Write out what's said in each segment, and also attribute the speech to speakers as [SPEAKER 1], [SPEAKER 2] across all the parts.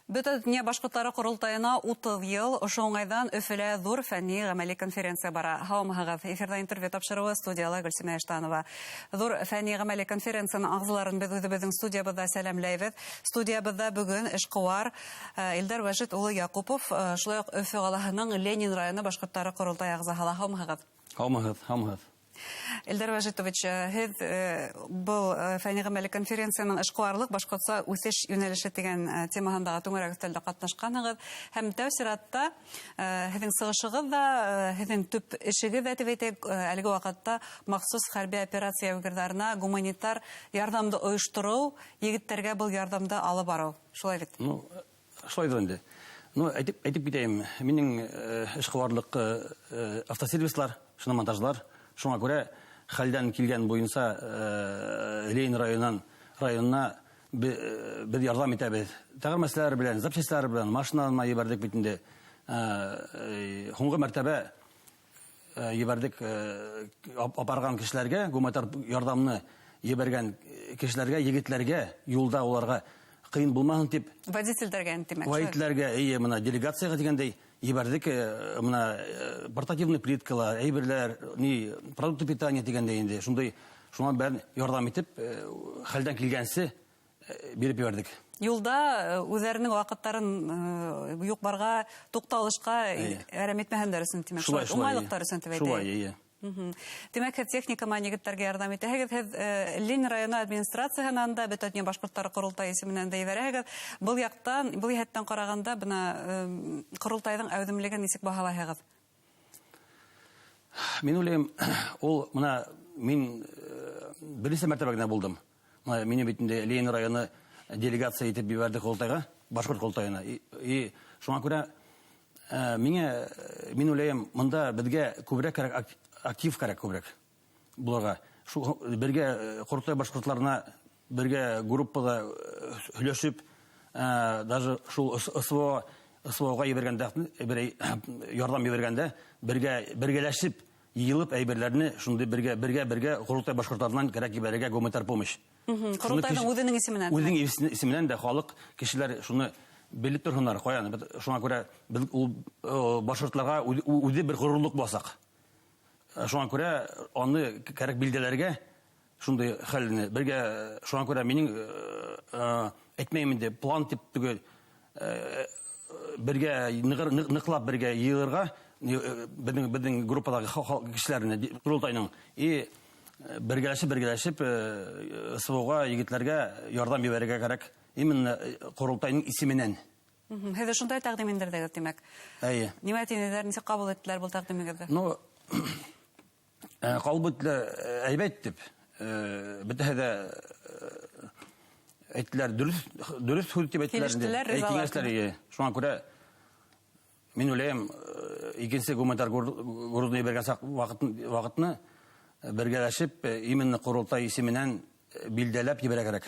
[SPEAKER 1] Бөтә донъя башҡорттары ҡоролтайына 30 йыл. Ошо уңайҙан Өфөлә ҙур фәнни ғәмәли конференция бара. Һаумыһығыҙ! Эфирҙа интервью тапшырыуы, студияла Гөлсимә Иштанова. Ҙур фәнни ғәмәли конференцияның ағзаларын беҙ үҙебеҙҙең студиябыҙҙа сәләмләйбеҙ. Студиябыҙҙа бөгөн эшҡыуар Илдар Вәжит улы Яҡупов, шулай уҡ Өфө ҡалаһының Ленин районы башҡорттары ҡоролтай ағзаһы ла. Һаумыһығыҙ!
[SPEAKER 2] Һаумыһығыҙ, һаумыһығыҙ!
[SPEAKER 1] Илдар Вәжитович, һеҙ был фәнни ғәмәли конференцияның эшҡыуарлыҡ башҡортса үҫеш йүнәлеше тигән темаһындағы түңәрәк өҫтәлдә ҡатнашҡанһығыҙ. Һәм тәү сиратта һеҙҙең сығышығыҙ ҙа, һеҙҙең төп эшегеҙ ҙә тип әйтәйек, әлеге ваҡытта махсус хәрби операция яугирҙарына гуманитар ярҙамды ойоштороу, егеттәргә был ярҙамды алып барыу. Шулай бит?
[SPEAKER 2] Ну, шулай инде. Ну, әйтеп китәйем, минең эшҡыуарлыҡ автосервислар, шиномонтажлар. Шуңа күрә хәлдән килгән буйынса Ленин районына беҙ ярҙам итәбеҙ. Тәгәрмәсләр белән, запчастьлар белән, машиналар ебәрҙек бит инде. Һуңғы мәртәбә ебәрҙек апарған кешеләргә, гуманитар ярҙамны ебәргән кешеләргә, егетләргә, юлда уларға ҡыйын булмаһын тип.
[SPEAKER 1] Водительдәргә, тимәк.
[SPEAKER 2] Водительдәргә, эйе, мына делегацияға тигәндәй ебәрҙек, мына портативный плиткалар, әйберләр, ни, продукты питания тигәндәй инде. Шундай, шуңа бәрен ярҙам итеп, хәлдән килгәнсе биреп ебәрҙек.
[SPEAKER 1] Юлда үҙҙәренең ваҡыттарын юҡ барға, туҡталышҡа әрәм итмәһендәр өсөн, тимәк,
[SPEAKER 2] шулай,
[SPEAKER 1] уңайлыҡтар өсөн тип әйтәйек.
[SPEAKER 2] Шулай, эйе.
[SPEAKER 1] Тимәк, һеҙ техника менән егеттәргә ярҙам итәһегеҙ. Һеҙ Ленин районы администрацияһынан да Бөтә донъя башҡорттары ҡоролтайы исеменән дә ебәрәһегеҙ. Был яҡтан, был йәһәттән ҡарағанда, бына ҡоролтайҙың әүҙемлеген нисек баһалайһығыҙ?
[SPEAKER 2] Мин уйлайым, ул бына мин беренсе мәртәбә генә булдым. Бына мине бит инде Ленин районы делегация итеп ебәрҙе ҡоролтайға, башҡорт ҡоролтайына. И шуңа күрә миңә, мин уйлайым, мында беҙгә күберәк кәрәк, актив кәрәк күберәк булырға. Шул бергә ҡоролтай башҡортларына бергә группала һөйләшеп, даже шул СВО, СВОға ебәргәндә, бер ярҙам ебәргәндә бергә, бергәләшеп йыйылып әйберләрне шундай бергә, бергә, бергә ҡоролтай башҡортларынан кәрәк ебәрергә гуманитар помощь.
[SPEAKER 1] Ҡоролтайҙың үҙенең исеменән.
[SPEAKER 2] Үҙенең исеменән дә халыҡ, кешеләр шуны белеп торһондар, ҡаян. Шуңа күрә беҙ ул башҡортларға үҙе бер ғорурлыҡ буласаҡ. Шуңа күрә аны кәрәк билдәләргә шундай хәлне бергә, шуңа күрә минең, әйтмәйем инде, план тип түгел, бергә ныҡлап бергә йыйылырға, беҙҙең группалағы кешеләрне, ҡоролтайның, и бергәләшеп, бергәләшеп, СВОға егетләргә ярҙам ебәрергә кәрәк, именно ҡоролтайның исеменән.
[SPEAKER 1] Һеҙ ошондай тәҡдим индерҙегеҙ, тимәк.
[SPEAKER 2] Эйе.
[SPEAKER 1] Нимә тинеләр, нисек ҡабул иттеләр был тәҡдимегеҙҙе?
[SPEAKER 2] Ну, ҡабул иттеләр әйбәт тип. Бөтәһе ҙә әйттеләр, дөрөҫ һүҙ тип әйттеләр инде.
[SPEAKER 1] Килештеләр,
[SPEAKER 2] Әй,
[SPEAKER 1] ризалар.
[SPEAKER 2] киңәштеләр, эйе. Шуңа күрә мин уйлайым, икенсе гуманитар грузны ебәргән саҡ ваҡытны бергәләшеп, именно ҡоролтай исеменән билдәләп ебәрә кәрәк.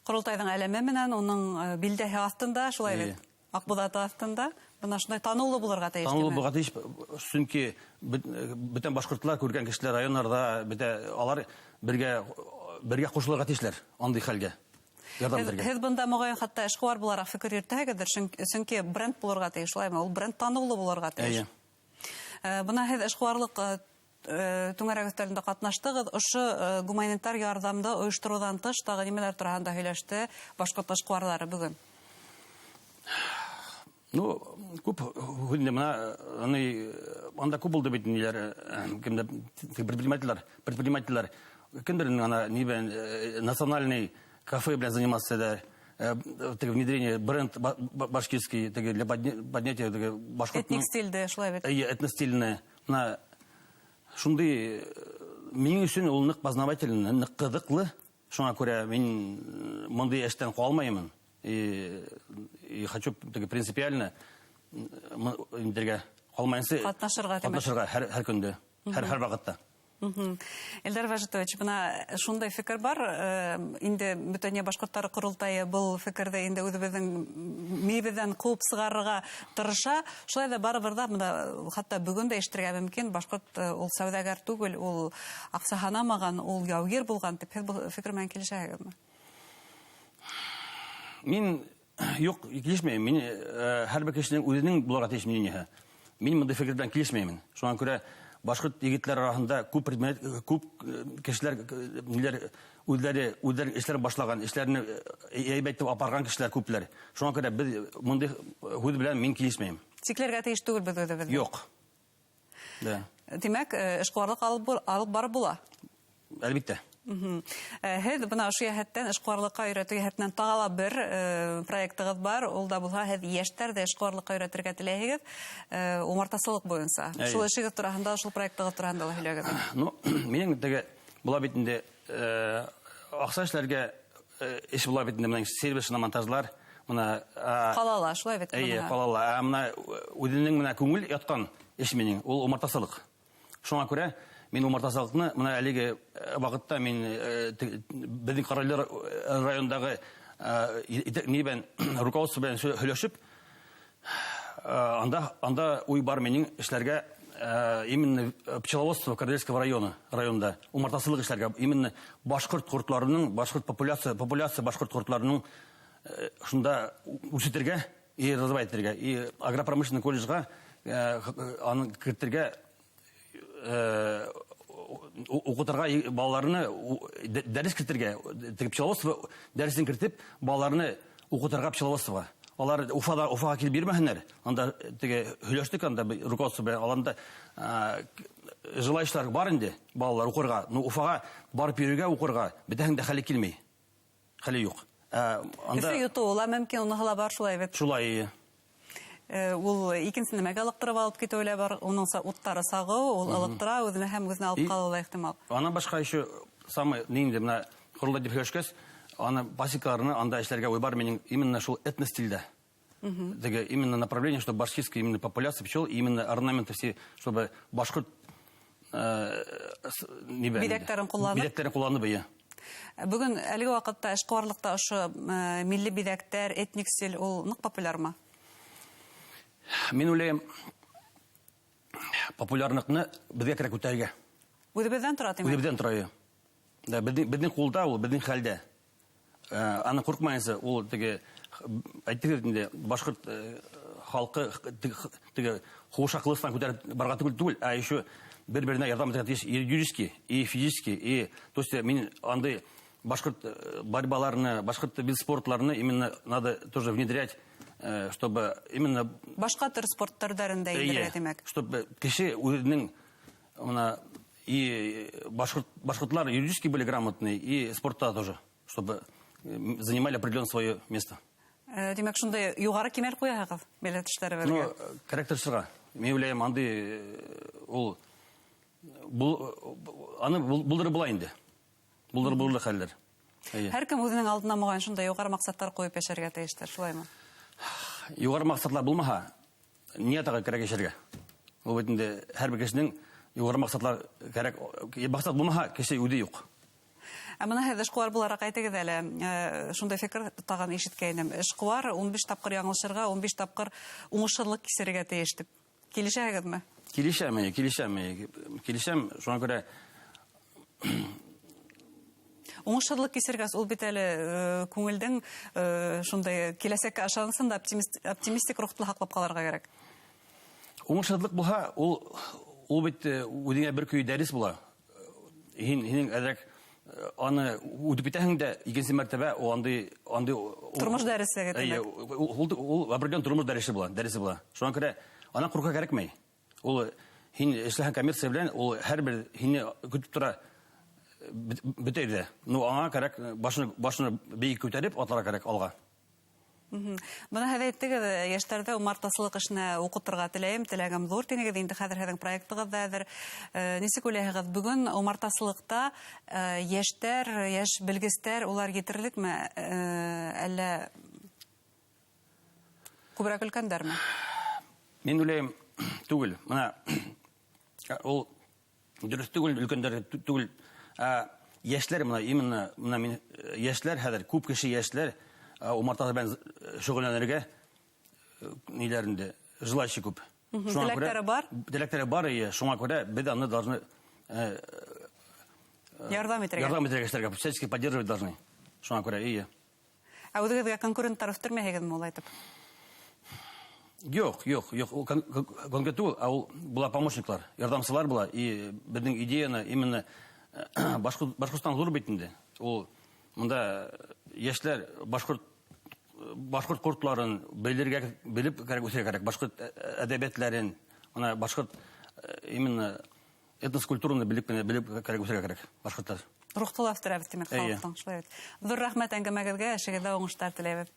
[SPEAKER 1] Ҡоролтайҙың әләме менән уның билдәһе аҫтында, шулай бит?
[SPEAKER 2] Эйе.
[SPEAKER 1] Аҡбуҙаты аҫтында бына шундай таныулы булырға тейеш,
[SPEAKER 2] Таныулы
[SPEAKER 1] тимәк.
[SPEAKER 2] булырға тейеш, сөнки бөтә башҡортлар күргән кешеләр районнарҙа, бөтә алар бергә ҡушылырға тейешләр андый хәлгә. Ярҙам итергә.
[SPEAKER 1] Һеҙ бында моғайын хатта эшҡыуар булараҡ фекер йөрөтәһегеҙҙер, сөнки бренд булырға тейеш, шулаймы? Ул бренд таныулы булырға тейеш.
[SPEAKER 2] Эйе.
[SPEAKER 1] Бына һеҙ эшҡыуарлыҡ түңәрәк өҫтәлендә ҡатнаштығыҙ. Ошо гуманитар ярҙамды ойоштороуҙан тыш тағы нимәләр тураһында һөйләште башҡорт эшҡыуарҙары бөгөн?
[SPEAKER 2] Ну, күп һүҙ бына, аны, анда күп булды бит ниләр, кемдер, предпринимательләр, кемдер ана ни белән, национальный кафе белән заниматься итәләр, теге внедрение бренд башкирский, теге для поднятия теге башҡорт
[SPEAKER 1] Этник стилде, шулай бит?
[SPEAKER 2] Эйе, этностильне. Бына шундай, минең өсөн ул ныҡ познавательный, ныҡ ҡыҙыҡлы. Шуңа күрә мин мондый эштән ҡалмаймын. И хочу теге принципиально интергә ҡалмайынсы
[SPEAKER 1] Ҡатнашырға, тимәк.
[SPEAKER 2] Ҡатнашырға һәр көндә, һәр ваҡытта.
[SPEAKER 1] Илдар Вәжитович, бына шундай фекер бар, инде Бөтә донъя башҡорттары ҡоролтайы был фекерҙе инде үҙебеҙҙең мейебеҙҙән ҡыуып сығарырға тырыша. Шулай ҙа барыбер ҙа бына хатта бөгөн дә ишетергә мөмкин, башҡорт ул сауҙагәр түгел, ул аҡса һанамаған, ул яугир булған тип. Һеҙ был фекер менән килешәһегеҙме?
[SPEAKER 2] Мин Юҡ, килешмәйем. Мин һәр бер кешенең үҙенең булырға тейеш мнениеһы. Мин бындай фекер белән килешмәймен. Шуңа күрә башҡорт егетләр араһында күп предмет, күп кешеләр ниләр үҙләре үҙләре эшләрен башлаған, эшләрен әйбәт итеп апарған кешеләр күпләр. Шуңа күрә беҙ мондый һүҙ белән мин килешмәйем.
[SPEAKER 1] Сикләргә тейеш түгел беҙ үҙебеҙҙе.
[SPEAKER 2] Юҡ. Да.
[SPEAKER 1] Тимәк, эшҡыуарлыҡ алып барып була.
[SPEAKER 2] Әлбиттә.
[SPEAKER 1] Һеҙ бына ошо йәһәттән эшҡыуарлыҡҡа өйрәтеү йәһәтенән тағы ла бер проектығыҙ бар. Ул да булһа, һеҙ йәштәрҙе эшҡыуарлыҡҡа өйрәтергә теләйһегеҙ, умартасылыҡ буйынса. Шул эшегеҙ тураһында, шул проектығыҙ тураһында ла һөйләгеҙ.
[SPEAKER 2] Ну, минең теге була бит инде аҡса эшләргә эш була бит инде, менә сервис монтажлар, мына
[SPEAKER 1] ҡалала, шулай бит.
[SPEAKER 2] Эйе, ҡалала. Ә мына үҙенең менә күңел ятҡан эш минең, ул умартасылыҡ. Шуңа күрә мин умартасылыҡны мына әлеге ваҡытта мин беҙҙең Ҡарайлы райондағы ни белән руководство белән һөйләшеп, анда уй бар минең эшләргә, именно пчеловодство Карадельского районда умартасылыҡ эшләргә, именно башҡорт ҡортларының, башҡорт популяция, популяция башҡорт ҡортларының шунда үҫетергә и развивать итергә, и агропромышленный колледжға аны кертергә, уҡытырға балаларны, дәрес кертергә, теге пчеловодство дәресен кертеп, балаларны уҡытырға пчеловодствоға. Алар Уфаға килеп бирмәһеннәр. Анда теге һөйләштек, анда руководство белән, аларда желающийлар бар инде, балалар уҡырға. Ну, Уфаға барып йөрергә, уҡырға бөтәһенең дә хәле килмәй. Хәле юҡ. Анда
[SPEAKER 1] Өфө йотоуы ла мөмкин, уныһы ла бар шулай бит.
[SPEAKER 2] Шулай.
[SPEAKER 1] Ул икенсе нәмәгә ылыҡтырып алып китеүе лә бар, уның уттары сағыу, ул ылыҡтыра үҙенә һәм үҙенә алып ҡалыуы ла ихтимал.
[SPEAKER 2] Анан башҡа еще самый инде мына ҡоролдай тип һөйләшкәс, аны пасекаларны анда эшләргә уй бар минең именно шул этностильдә. Теге именно направление, чтобы башкирская именно популяция пчел, именно орнаменты все, чтобы башҡорт ни белән инде?
[SPEAKER 1] Биҙәктәрен ҡулланып.
[SPEAKER 2] Биҙәктәрен ҡулланып, эйе.
[SPEAKER 1] Бөгөн әлеге ваҡытта эшҡыуарлыҡта ошо милли биҙәктәр, этник стиль ул ныҡ популярмы?
[SPEAKER 2] Мин уйлайым, популярлыҡны беҙгә кәрәк күтәрергә.
[SPEAKER 1] Үҙебеҙҙән тора, тимәк?
[SPEAKER 2] Үҙебеҙҙән тора, эйе. Да, беҙҙең ҡулда ул, беҙҙең хәлдә. Аны ҡурҡмайынса, ул теге, әйтегеҙ инде, башҡорт халҡы теге һуғышҡа ҡылыстан күтәреп барға түгел, ә еще бер-беренә ярҙам итергә тейеш и юридически, и физически, и, то есть мин андай башҡорт борьбаларны, башҡорт вид спортларны именно надо тоже внедрять, чтобы именно
[SPEAKER 1] башҡа төр спорт төрҙәрен дә индерергә, тимәк.
[SPEAKER 2] Чтобы кеше үҙенең мына и башҡортлар юридически были грамотные, и спортта тоже, чтобы занимали определенное свое место.
[SPEAKER 1] Тимәк, шундай юғары кимәл ҡуяһығыҙ милләттәштәребеҙгә?
[SPEAKER 2] Ну, кәрәк тырышырға. Мин уйлайым, андай ул аны булдырып була инде. Булдырып булырлыҡ хәлдәр. Эйе.
[SPEAKER 1] Һәр кем үҙенең алдына моғайын шундай юғары маҡсаттар ҡуйып йәшәргә тейештер, шулаймы?
[SPEAKER 2] Юғары маҡсатлар булмаһа, ниә тағы кәрәк йәшәргә? Ул бит инде һәр бер кешенең юғары маҡсатлар кәрәк. Маҡсат булмаһа, кеше үҙе юҡ.
[SPEAKER 1] Ә бына һеҙ эшҡыуар булараҡ әйтегеҙ әле, шундай фекер тағын ишеткәйнем. Эшҡыуар 15 тапҡыр яңылышырға, 15 тапҡыр уңышһыҙлыҡ кисерергә тейеш тип. Килешәһегеҙме?
[SPEAKER 2] Килешәм, әйе, килешәм, әйе. Килешәм, шуңа күрә
[SPEAKER 1] Уңышһыҙлыҡ кисергәс, ул бит әле күңелдең шундай киләсәккә ышанысын да оптимистик рухты һаҡлап ҡалырға кәрәк.
[SPEAKER 2] Уңышһыҙлыҡ булһа, ул бит үҙеңә бер көй дәрес була. Һинең әҙерәк аны үтеп китәһең дә, икенсе мәртәбә ул андай ул
[SPEAKER 1] Тормош дәресе
[SPEAKER 2] Әйе,
[SPEAKER 1] тимәк.
[SPEAKER 2] ул определен тормош дәресе була, дәресе була. Шуңа күрә ана ҡурҡа кәрәкмәй. Ул һин эшләһәң коммерция белән, ул һәрбер һине көтөп тора бөтә ерҙә. Ну, аңа кәрәк башны бейек күтәреп атларға кәрәк алға.
[SPEAKER 1] Бына һеҙ әйттегеҙ, йәштәрҙе умартасылыҡ эшенә уҡытырға теләйем, теләгем ҙур тинегеҙ, инде хәҙер һеҙҙең проектығыҙ ҙа әҙер. Нисек уйлайһығыҙ, бөгөн умартасылыҡта йәштәр, йәш белгестәр улар етерлекме, әллә күберәк өлкәндәрме?
[SPEAKER 2] Мин уйлайым, түгел. Бына ул дөрөҫ түгел, өлкәндәр түгел. Йәшләр, бына именно, бына мин, йәшләр хәҙер, күп кеше йәшләр, умартасы белән шөгыльләнергә, ниләрендә желающий күп. Шуңа күрә
[SPEAKER 1] Теләктәре бар?
[SPEAKER 2] Теләктәре бар, ие. Шуңа күрә беҙ аны должны
[SPEAKER 1] Ярҙам итергә.
[SPEAKER 2] Ярҙам итергә кешеләргә, всячески поддерживать должны. Шуңа күрә, ие.
[SPEAKER 1] Ә үҙегеҙгә конкуренттар үҫтермәйһегеҙме улай итеп?
[SPEAKER 2] Юҡ, юҡ, юҡ, ул конкурент түгел, ә ул була помощниклар, ярҙамсылар була. И беҙҙең идеяны именно Башҡортостан ҙур бит инде. Ул мында йәштәр башҡорт ҡортларын белергә, белеп кәрәк, үҫергә кәрәк, башҡорт әҙәбиәтләрен, мына башҡорт именно этнос культураны белеп кенә, белеп кәрәк, үҫергә кәрәк башҡорттар.
[SPEAKER 1] Рухты ла үҫтерәбеҙ, тимәк, халыҡтың, шулай бит. Ҙур рәхмәт әңгәмәгеҙгә, эшегеҙҙә уңыштар теләйбеҙ.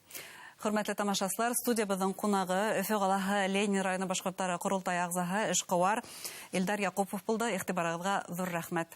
[SPEAKER 1] Хөрмәтле тамашасылар, студиябыҙҙың ҡунағы Өфө ҡалаһы Ленин районы башҡорттары ҡоролтай ағзаһы, эшҡыуар Илдар Яҡупов булды. Иғтибарығыҙға ҙур рәхмәт.